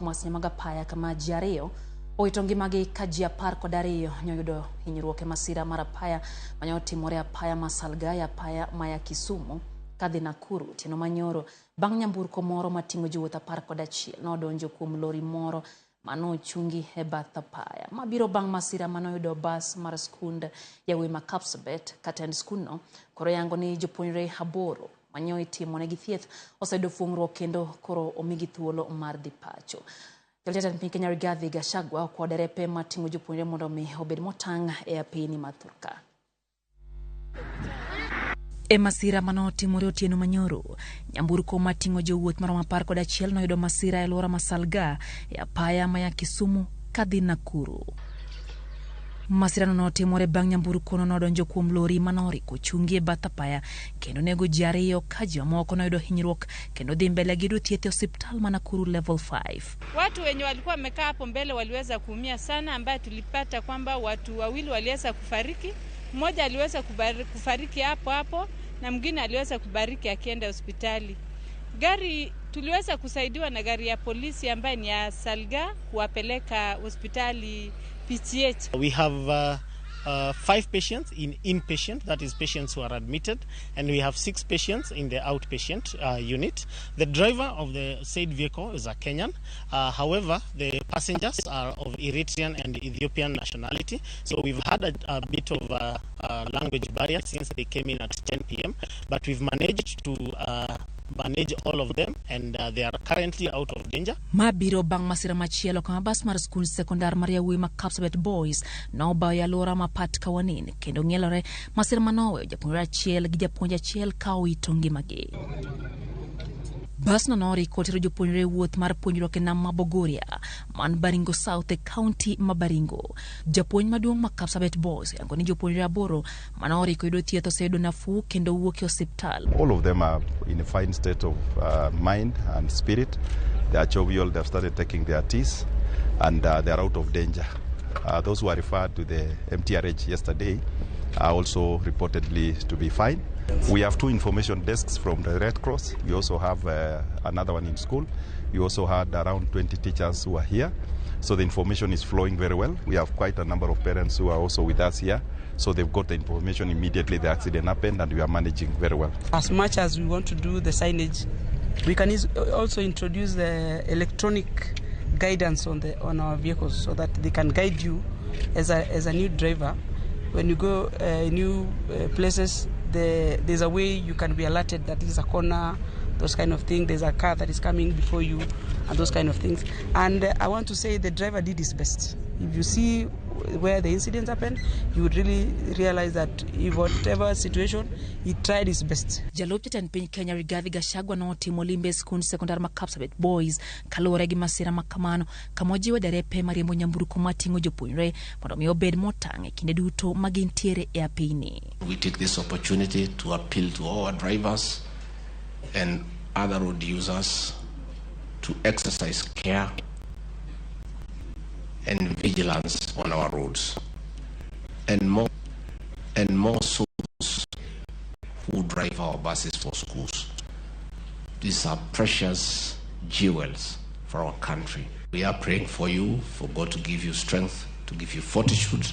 Masiche mag apaya kama ji ariyo owito ngimagi ka ji 12 nyoyudo hinyruok e masira mar apaya mane otimore apaya ma Salga e apaya maya Kisumu kadhi Nakuru otieno manyoro bang' nyamburko moro mating'o jowuoth 11 nodonjo kuom lori moro manochungi e bath apaya. Mabiro bang' masira manoyudo bas mar skund yawuoyi ma Kapsabet. Katend skundno koro yango ni jopuonjre 8 manyo itimonegi thieth oseyudo fuong'ruok kendo koro omigi thuolo mar dhi pacho. Jatend piny Kenya Rigathi Gachagua okwayo derepe mating'o jopuonjre mondo mi obed motang' e apini ma Thurka. E masira manotimore otieno manyoro, nyamburko mating'o jowuoth maromo 11 noyudo masira e alwora ma Salga e apaya maya Kisumu kadhi Nakuru. Masirano notimore bang' nyamburkono nodonjo kuom lori manoriko ochungi e bath apaya kendo nego ji 2 ka ji mamoko noyudo hinyruok kendo dhi mbele gi yudo thieth e osiptal ma Nakuru Level 5. Watu wenye walikuwa wamekaa hapo mbele waliweza kuumia sana, ambaye tulipata kwamba watu 2 waliweza kufariki. Mmoja aliweza kufariki hapo hapo na mwingine aliweza kubariki akienda hospitali. Gari tuliweza kusaidiwa na gari ya polisi ambaye ni ya Salga kuwapeleka hospitali PGH. We have 5 patients in inpatient, that is patients who are admitted, and we have 6 patients in the outpatient unit. The driver of the said vehicle is a Kenyan. However, the passengers are of Eritrean and Ethiopian nationality. So we've had a bit of a language barrier since they came in at 10 p.m., but we've managed to manage all of them, and they are currently out of danger. Mabiro bang' masira machielo kama bas mar skund sekondar mar yawuoyi ma Kapsabet Boys nobayo e alwora ma Pat Kawanin kendo ng'ielore masira manoweyo japuonjre achiel gi japuonj achiel ka owito ngimagi. Basno noriko tero jopuonjre e wuoth mar puonjruok e nam ma Bogoria man Baringo South e kaunti ma Baringo. Japuonj maduong' ma Kapsabet Boys oyango ni jopuonjre 8 manoriko yudo thieth oseyudo nafuu kendo wuok e osiptal. All of them are in a fine state of mind and spirit. They are jovial, they have started taking their teas, and they are out of danger. Those who are referred to the MTRH yesterday are also reportedly to be fine. We have 2 information desks from the Red Cross. We also have another one in school. We also had around 20 teachers who are here. So the information is flowing very well. We have quite a number of parents who are also with us here. So they've got the information immediately the accident happened, and we are managing very well. As much as we want to do the signage, we can also introduce the electronic guidance on our vehicles so that they can guide you as a new driver. When you go new places, there's a way you can be alerted that this is a corner, those kind of things. There's a car that is coming before you, and those kind of things. And I want to say the driver did his best. If you see where the incident happened, you would really realize that in whatever situation, he tried his best. Jalup jatend piny Kenya Rigathi Gachagua notimo limbe e skund sekondar ma Kapsabet Boys kaluwore gi masira ma kamano kama ojiwo derepe mariembo nyamburko mating'o jopuonjre mondo mi obed motang' e kinde duto ma gintiere e apini. We take this opportunity to appeal to all our drivers and other road users to exercise care and vigilance on our roads, and more so who drive our buses for schools. These are precious jewels for our country. We are praying for you, for God to give you strength, to give you fortitude,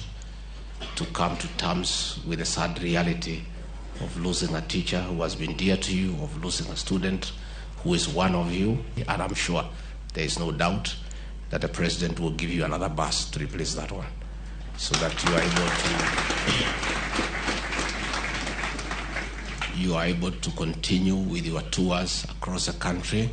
to come to terms with the sad reality of losing a teacher who has been dear to you, of losing a student who is one of you. And I'm sure there is no doubt that the president will give you another bus to replace that one, so that you are able to continue with your tours across the country.